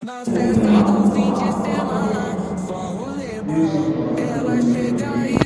Na festa do fim de semana, só rolê bom. Ela chega e